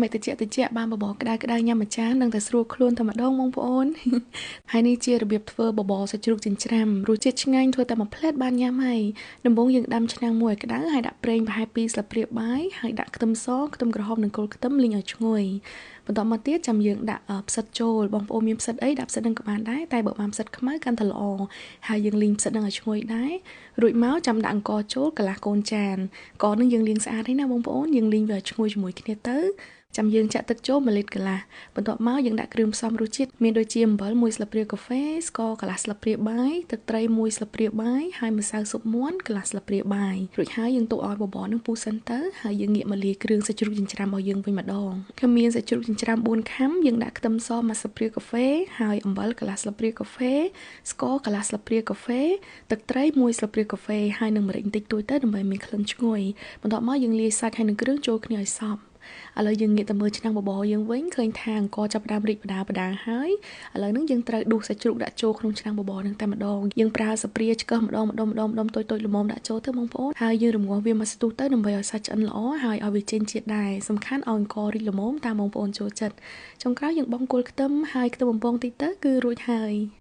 មិនតិចតិចបានបបរក្តៅក្តៅញ៉ាំមួយចាននឹងតែស្រួលខ្លួនតែម្ដងបងប្អូនហើយនេះជារបៀបធ្វើបបរសាច់ជ្រូកចិញ្ច្រាំរសជាតិឆ្ងាញ់ធ្វើតែមួយផ្លែតបានញ៉ាំហើយដំបូងយើងដាំឆ្នាំងមួយឲ្យក្តៅហើយដាក់ប្រេងប្រហែល2ស្លាបព្រាបាយហើយដាក់ខ្ទឹមសខ្ទឹមក្រហមនិងគល់ខ្ទឹមលីងឲ្យឈ្ងុយបន្តមកទៀតចាំយើងដាក់ផ្សិតចូលបងប្អូនមានផ្សិតអីដាក់ផ្សិតនឹងក៏បានដែរតែបើបានផ្សិតខ្មៅកាន់តែល្អហើយយើងលីងផ្សិតនឹងឲ្យឈ្ងុយដែររួចមកចាំដាក់អង្ករចូលកន្លះកូនចានអង្ករនឹងយើងលាងស្អាតហើយណាបងប្អូនយើងលីងវាឲ្យឈ្ងុយជាមួយគ្នាទៅចាំយើងចាក់ទឹកចូល1លីត្រកន្លះបន្ទាប់មកយើងដាក់គ្រឿងផ្សំរសជាតិមានដូចជាអំបិល1ស្លាបព្រាកាហ្វេស្ករកន្លះស្លាបព្រាបាយទឹកត្រី1ស្លាបព្រាបាយហើយម្សៅស៊ុបមាន់កន្លះស្លាបព្រាបាយរួចហើយយើងទុកឲ្យបបរនឹងពុះសិនទៅហើយយើងងាកមកលាយគ្រឿងសាច់ជ្រូកចិញ្ច្រាំរបស់យើងវិញម្ដងគឺមានសាច់ជ្រូកចិញ្ច្រាំ4ខាំយើងដាក់ខ្ទឹមស1ស្លាបព្រាកាហ្វេហើយអំបិលកន្លះស្លាបព្រាកាហ្វេស្ករកន្លះស្លាបព្រាកាហ្វេទឹកត្រី1ស្លាបព្រាកាហ្វេហើយនិងម្រេចបន្តិចតួចទៅដើម្បីមានក្លិនឈ្ងុយបន្ទាប់មកយើងលាយសាច់ហើយនឹងគ្រឿងចូលគ្នាឲ្យសព្វឥឡូវយើងងាកទៅមើលឆ្នាំងបបរយើងវិញឃើញថាអង្ករចាប់ផ្ដើមរីកបដាបដាហើយឥឡូវហ្នឹងយើងត្រូវដួសសាច់ជ្រូកដាក់ចូលក្នុងឆ្នាំងបបរហ្នឹងតែម្ដងយើងប្រើស្ព្រាឆ្កឹះម្ដងម្ដុំម្ដុំម្ដុំតូចតូចល្មមដាក់ចូលទៅបងប្អូនហើយយើងរំងាស់វាមកស្ទុះទៅដើម្បីឲ្យសាច់ឆ្អិនល្អហើយឲ្យវាចេញជាតិដែរសំខាន់ឲ្យអង្កររីកល្មមតាមបងប្អូនចូលចិត្តចុងក្រោយយើងបង់គល់ខ្ទឹមហើយខ្ទឹមបំពងតិចទៅគឺរួចហើយ។